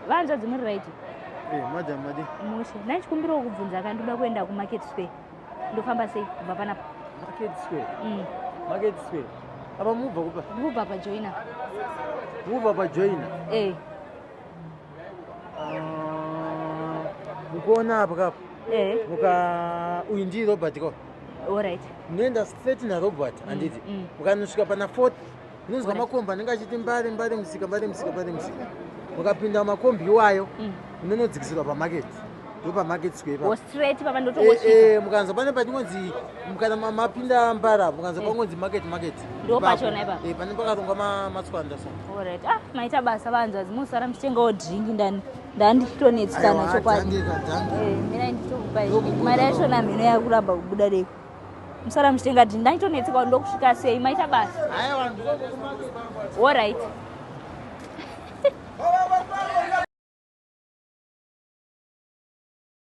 Vanzvadzi muri right? Eh, madam madi. Mushe. Ndachikumbirawo kubvunza ka ndoda kuenda kumarket square. Ndofamba sei kubva panapa? Market square. Market square. Apa mubva kupa? Mubva pa joiner. Mubva pa joiner. Eh. Ah, mukuona apa kapo. Eh. Muka uyu ndi Robert ko. All right. Munoenda straight na Robert handiti. Mukanosvika pana fourth munonzwa makombi anenge achiti mbare mbare musika mbare musika mbare musika. Mukapinda makombi iwayo munonodzikisirwa pamarket. Ndo pamarket square ipapo. Go straight papa ndotongosvika. Eh, mukanzwa pane patingonzi kana mapinda mbara mukanzwa pangonzi market market. Ndo pachona ipapo. Eh, pane pakarongwa matswanda so. Alright. Ah, maita basa vanzvadzi musara muchitengawo drink ndani. Ndandichitonetsikana Aiwa, chokwadi. dzangika, dzangika. Eh, mina nditokupai. Mari yachona mhino yakuramba kubuda deko. Musara muchitenga drink ndanditonetseka ndokusvika sei maita basa. Aiwa, ndiko kumarket. Alright.